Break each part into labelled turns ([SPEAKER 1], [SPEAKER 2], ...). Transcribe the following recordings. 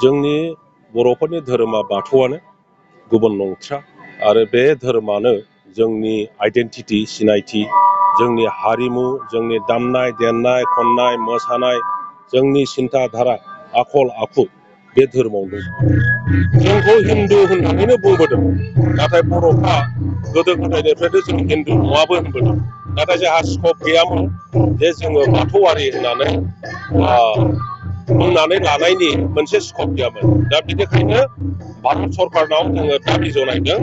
[SPEAKER 1] जोंनि बर'फोरनि धोरोमा बाथौआनो गुबुन नंथ्रा आरो बे धोरोमानो जोंनि आइडेन्टिटि सिनायथि जोंनि हारिमु जोंनि दामनाय देनाय खननाय मोसानाय जोंनि सिन्था धारा आखल आखु बे धोरोमावनो जोंखौ हिन्दु होननानैनो बुंबोदों नाथाय बर'फ्रा गोदो गोदायनिफ्रायनो जों हिन्दु नङाबो होनबोदों नाथाय जोंहा स्कप गैयामोन जे जोङो बाथौआरि होननानै बुंनानै लानायनि मोनसे स्कप गैयामोन दा बेनिखायनो भारत सरकारनाव जोङो दाबि जनायदों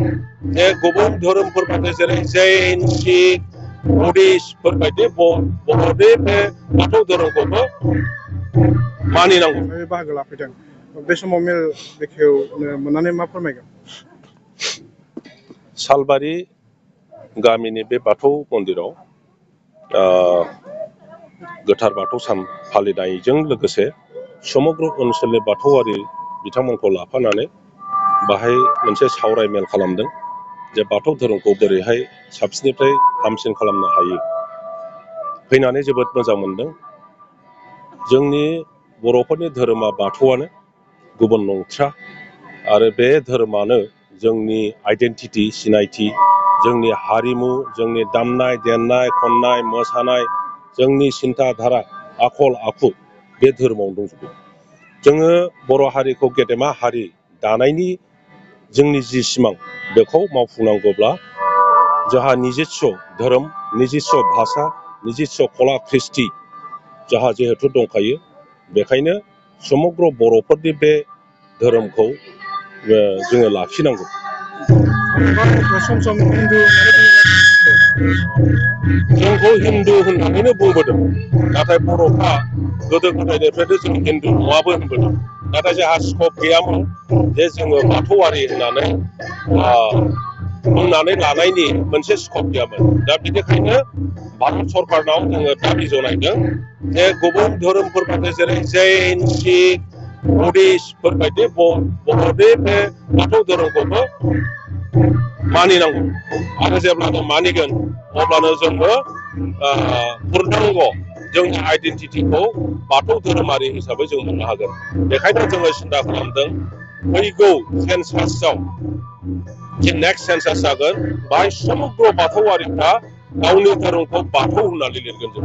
[SPEAKER 1] जे गुबुन धोरोमफोरबायदि जेरै जैन सिख बुद्धिस्टफोरबायदि बर'नि बे बाथौ धोरोमखौबो मानिनांगौ
[SPEAKER 2] बाहागो लाफैदों बे समाव मेल बेखेवनो मोननानै मा फोरमायगोन?
[SPEAKER 1] सालबारि गामिनि बे बाथौ मन्दिराव गोथार बाथौ सान फालिनायजों लोगोसे समग्र ओनसोलनि बाथौआरि बिथांमोनखौ लाफानानै बाहाय मोनसे सावराय मेल खालामदों जे बाथौ धोरोमखौ बोरैहाय साबसिननिफ्राय हामसिन खालामनो हायो फैनानै जोबोद मोजां मोनदों। जोंनि बर'फोरनि धोरोमा बाथौआनो गुबुन नंथ्रा आरो बे धोरोमानो जोंनि आइडेन्टिटि सिनायथि जोंनि हारिमु जोंनि दामनाय देनाय खननाय मोसानाय जोंनि सिन्था धारा आखल आखु बे धोरोमावनो दंजोबो। जोङो बर' हारिखौ गेदेमा हारि दानायनि जोंनि जि सिमां बेखौ मावफुंनांगौब्ला जोंहा निजिस्स' धोरोम निजिस्स' भाषा निजिस्स' कला कृष्टि जोंहा जिहेथु दंखायो बेखायनो समग्र बर'फोरनि बे धोरोमखौ जोङो लाखिनांगौ। जोंखौ हिन्दु होननानैनो बुंबोदों नाथाय बर'फ्रा गोदो गोदायनिफ्रायनो जों हिन्दु नङाबो होनबोदों नाथाय जोंहा स्कप गैयामोन जे जोङो बाथौआरि होननानै बुंनानै लानायनि मोनसे स्कप गैयामोन दा बेनिखायनो भारत सरकारनाव जोङो दाबि जनायदों जे गुबुन धोरोमफोरबायदि जेरै जैन सिख बुद्धिस्टफोरबायदि बर'नि बे बाथौ धोरोमखौबो मानिनांगौ आरो जेब्लानो मानिगोन अब्लानो जोंबो पुर्नांग जोंनि आइडेन्टिटिखौ बाथौ धोरोमारि हिसाबै जों मोननो हागोन। बेखायनो जोङो सिन्था खालामदों फैगौ सेन्सासआव जे नेक्स्ट सेन्सास जागोन बाहाय समग्र बाथौआरिफ्रा गावनि धोरोमखौ बाथौ होननानै लिरगोन जों